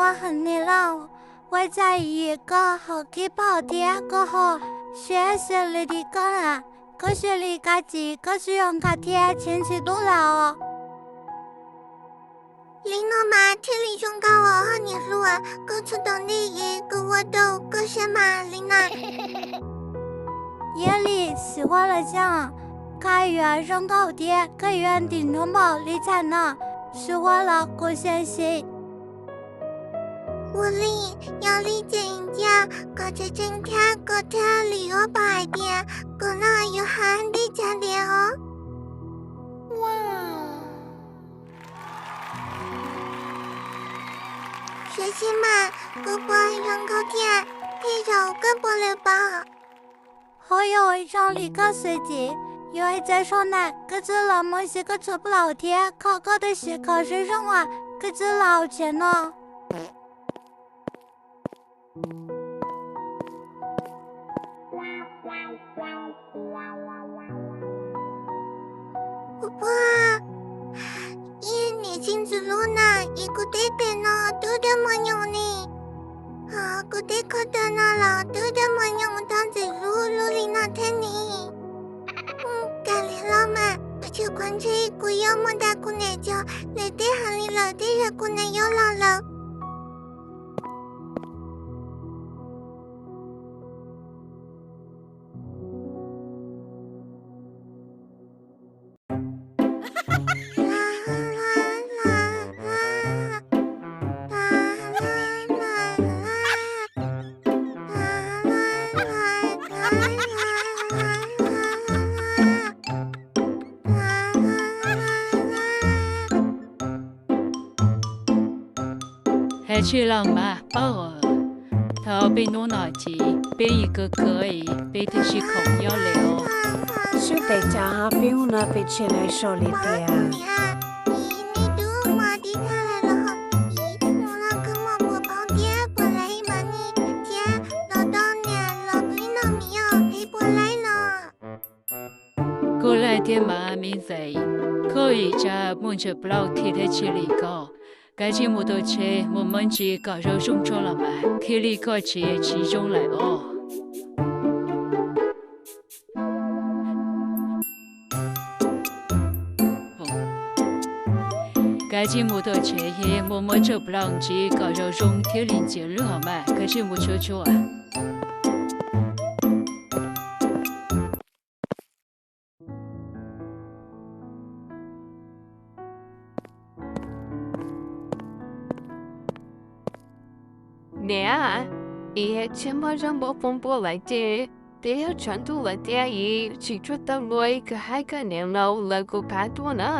Heev li lauj, ua txais yim koj haus kib phaum thiab koj ho siab xws li tim koj na, koj xws li kab txiv koj tsis yog nkag thiab tseem tsis tub lawm os. Li no mas thiaj li zoo nkauj os niam hluas, koj txhob tos ntej es kuv ua rau koj siab mas li na. Yog li, Xwm Huab los xyov, koj yuav zoo nkauj thiab koj yuav ntim nrov npaum li txhais no, Xwm Huab los kuv xyeej xwb. Ua li, yog li ces cia kom tseem ceeb thiab koj thiaj li yuav pom hais tias koj no yuav hais li cas tiag os. Saib seb mas, kuv puas zoo nkauj thiab, tej zaum koj puas lawm pom. Ho yog zoo li koj xwm txiv, yuav ib txawj soj na, koj txwj laus mus xyuas koj txhua plaub thiab kho koj tej siab kho zoo zoo uas koj txwj laus tsev no. Kuv puag, ib niam txiv ntxwv hlub na, es kuv tej tes no twb dawb mos nyoos ne. Ho kuv tej ko taw no los twb dawb mos nyoos tau ntxwv hlub hlub li no thiab ne. Kam li los mas, tsis qhuav ntshe kuv yuav mus nrog kuv niam cov, nws twb hais li lawm, twb yog kuv niam yuav los lawm. Hais tsis los mas paub, thaum peb hnub no ces peb yeej kawg kawg, peb twb sib khoom nyob li os. Sib tes cas peb hnub no peb tsis lawv sau li tiag. Kuv laij thiab mas me ntxhais, koj ib tsam muaj ntsuj plig thiab thiab tsis li ko, kav tsij mus tom tsev mus muab ntsis kom zoo zoo tso los mas, thiaj li koj tsev tsis zoo lawm os. Kav tsij mus tom tsev es mus muab ntsuj plig ntsis kom zoo zoo thiaj li ntxiv lub hauv mas, kav tsij mus tsuag tsuag. Niam, ib yam tsis muaj zaj npau pub npua lawm ces, twb yuav tsaus ntuj lawm tiag, ib tsis tsuag tau luag, koj hais koj niam laus lawv kuv pab tuaj na.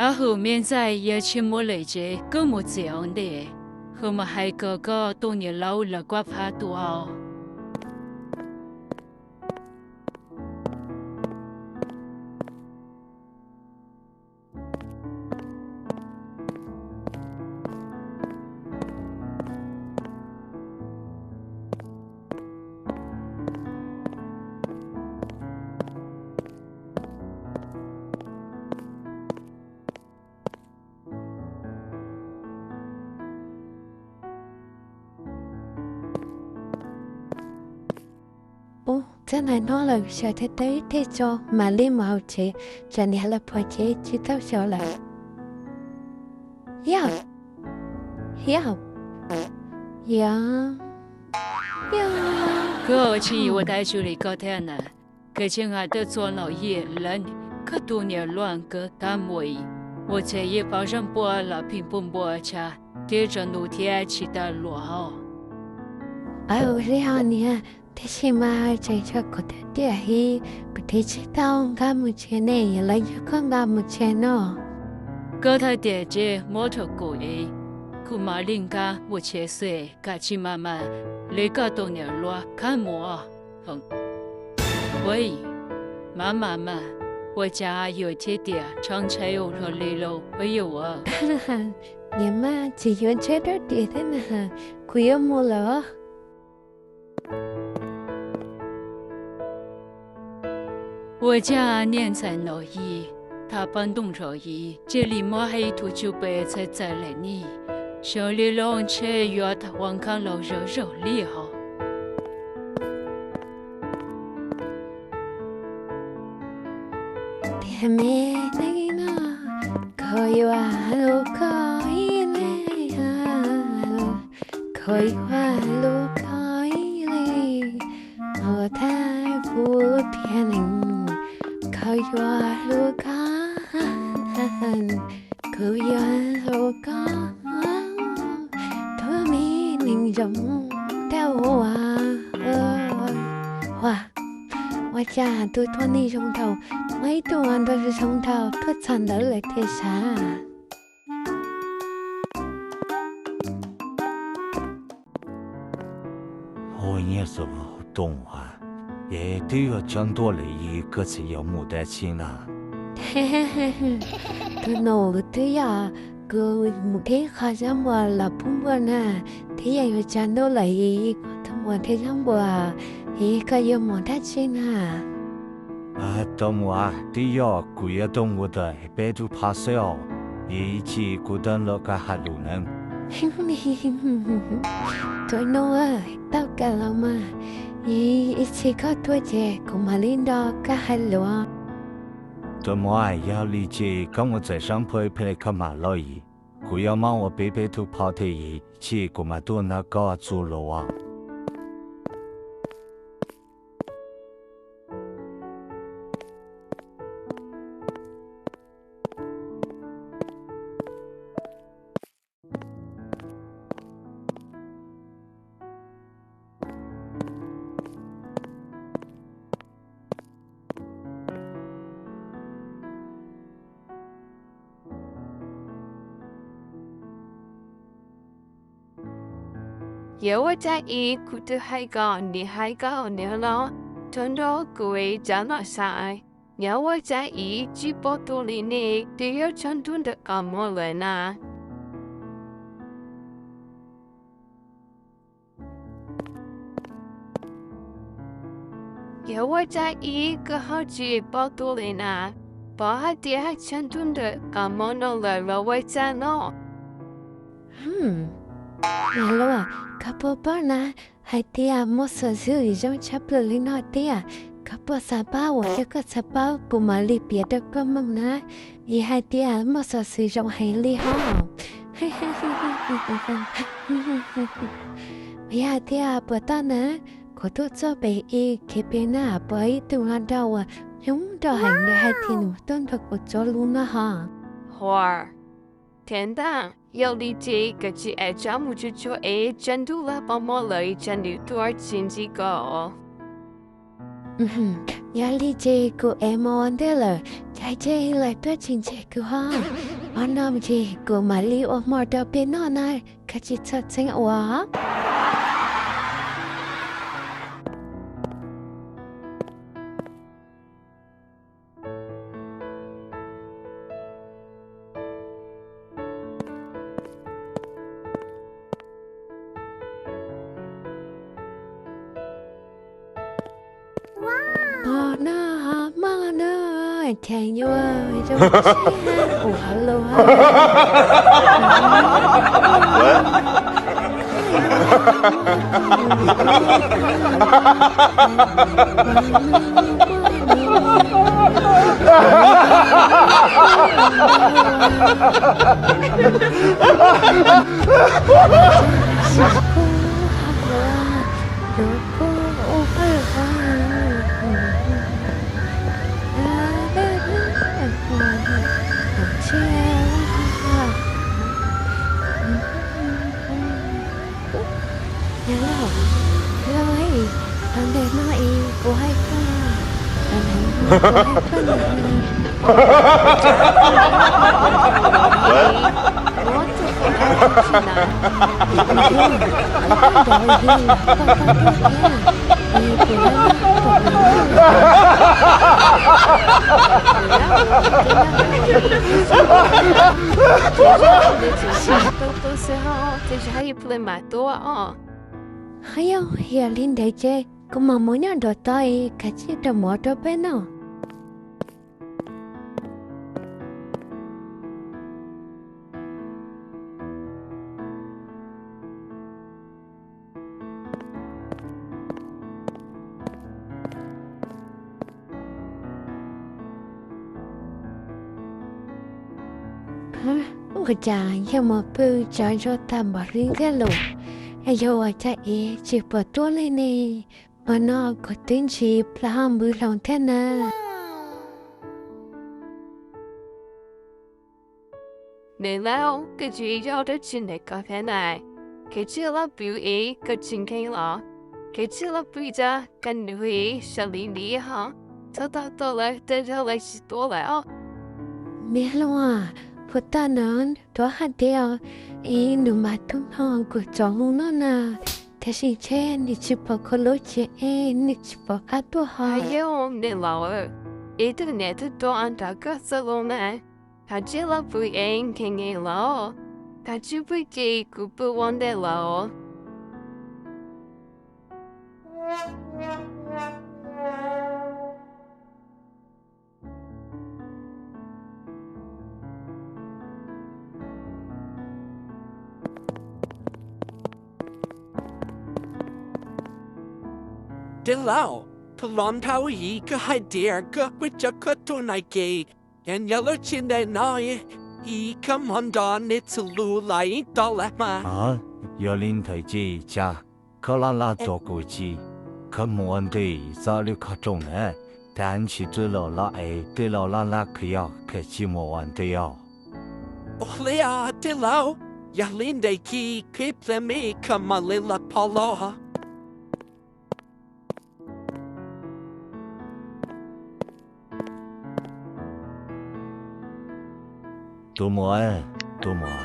Ab, hu me ntxhais, yog tsis muaj lwm tsev koj mus txiav ua ntej, hu mas hais kom koj tus niam laus lawv kuv pab tuaj. Ub, txog hnub no lawm, sawv thiab tau ib teg tso mam li mus hauv tsev, tsam niam lawv pom ces tsis txaus xyov lawm. Yog, yog, yog, yog. Koj tsis ua tau zoo li koj thiab na. Koj tsis nqa tau txhua no yim lawm, koj tus niam laus kawg kab muag, mus tsev yeej pab zaj npua los phim pub npua tshaj, thiab tsaus ntuj thiab tsis tau luag hos. Aw, li hos niam, tiam sis mas tseem tshuav kuv thawj tiam thiab, kuv thiaj tsis tau nqa mus tsev ne, yog lawv yog koj nqa mus tsev no. Koj thawj tiam ces muab rau kuv es, kuv mam li nqa mus tsev xwb, kav tsij mas mas li koj tus niam laus kab muag. Ua, mam mam mas, ua cas yuav thiab tias tshav ntshai ua luaj li lauj, ua yuav ua. Niam mas tsis yuav ntshai rau tiam thiab na, kuv yuav mus lawm. Ua cas niag ntxhais no yim, tham paj ntooj rau yim, cia li muab hais tus tswv pes txhais txais lawm ne. Sawv li los ntshe yuav ua nkauj laus zom zaws li hos. Tiag me neeg no, koj yuav hlub koj ib leeg, koj yuav hlub koj ib leeg, ua thaum kuv tiag neeg, koj yuav hlub koj, kuv yuav hlub koj, tus me neeg zoo dhau ua. Ua, ua cas tus tus neeg zoo dhau, muaj ib tug nrog zoo dhau tuaj txog ntawd lawm thiab sav. Ua nyiaj xwb los tus muam, es twb yog tsab ntuj lawm es koj tseem yuav mus dab tsi na? Tus nus, twb yog kuv mus ib qho zaub npua los pub npua na, twb yog yuav tsag ntuj lawm es kuv tus muam thiab zaub npua, es koj yuav mus dab tsi na? Tus muam, twb yog kuv yuav tuaj mus tom peb tus phauj xwb os, es ib chim kuv tuaj nrog koj hais lus nawb. Tus nus, tau kawg los mas, es ib chim koj tuaj ces kuv mam li nrog koj hais lus. Tus muam, yog li ces koj mus txawm sab npua phem koj mam los es kuv yuav maj ua peb peb tus phauj thiab es ib chim kuv mam tuaj nrog koj txuas lus. Yog ua cas es kuv twb hais kom nws hais kom nws los tuaj nrog kuv ua tsab no sav, yog ua cas es tsis pom tus li ne, twb yog tsag ntuj ntawm qhov muag lawm na. Yog ua cas es koj ho tsis pom tus li na, pom hais tias tsag ntuj ntawm qhov muag no lawm los ua cas no? Niam laus, koj puas paub na, hais tias muaj xov xwm zoo tshaj plaws li no tiag, koj puas xav paub? Yog koj xav paub kuv mam li piav rau koj mloog na, vim hais tias muaj xov xwm zoo heev li hos. Yog hais tias puas tau na, kuv tuaj txog pem es kev pem na puas ib tug hluas nraug uas hlob nraug heev li hais tias nws tuaj nrog kuv txuas lus no hos. Hos, thiab ntag, yog li ces koj tsis ev tsab mus tsuag tsuag es tsag ntuj lawm qhov muag lawm tsam nws tuaj tsis ntsib koj. Yog li ces kuv ev mus ua ntej lawm, tsam ces lawv tuaj tsis ntsib kuv hos. Ua no ces kuv mam li ua hmo rau peb noj na, koj tsis txhob txeeb ua. Hos no, hos mog no, cheem yuav zoo siab ua hauv lus. Hello, hello, tau ntawm no es kuv hais koj, tau ntawm no kuv hais koj na. Hos yog hais li ntawd ces kuv mam mus nyob nraum tod es kav tsij rau mov rau peb noj. Ua cas yog mus pw tsaug zog tag npaum li thiab los? Es yog ua cas es tsis pom tuaj li ne? Hmo no kuv twb ntshis plaub hau npws hloov thiab na. Niam laus, koj tsis yog dab tsi ntawm ko thiab na. Koj tsij los pw es koj tsis nkees los? Koj tsij los pw tso, koj nug es sawv li ntawd ho, txhob tau tuaj lawm, tej zaum lawv tsis tuaj lawm os. Me hluas, puas tab nws tuaj hais tias es nws mas tuaj nrog kuv txov mus noj na, tab sis ntshe nws tsis pom kuv lub cev es nws tsis pom qab tuaj ho. Yog niam laus, ib tug niam twb tuaj nrog koj txog los na. Koj tsij los pw es nkees nkees los, koj tsij pw ces kuv pw ua ntej los. Tij laug, koj los ntawm yim koj hais tias koj pw tso koj tuaj na ces, yog lub tsis ntawm no, yim koj mus nrog nws txhua lub los ib tog lawm mas. Yog li ntawd ces cas koj laj laj tos kuv tsis, koj mus ua ntej txog lub qhov rooj na, tag ntsis twb los laj es twb los laj laj kawg, yog koj tsis mus ua ntej os. Ua li os tij laug, yog li ntawd ces kuv ib pliag me koj mam li los pom los. Tus muam, tus muam,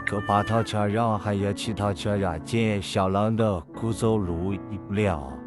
koj pab thov chaw zog, hais yog tsis thov chaw zog ces sawv lawv ntawm kuv txoj lus ib pliag os.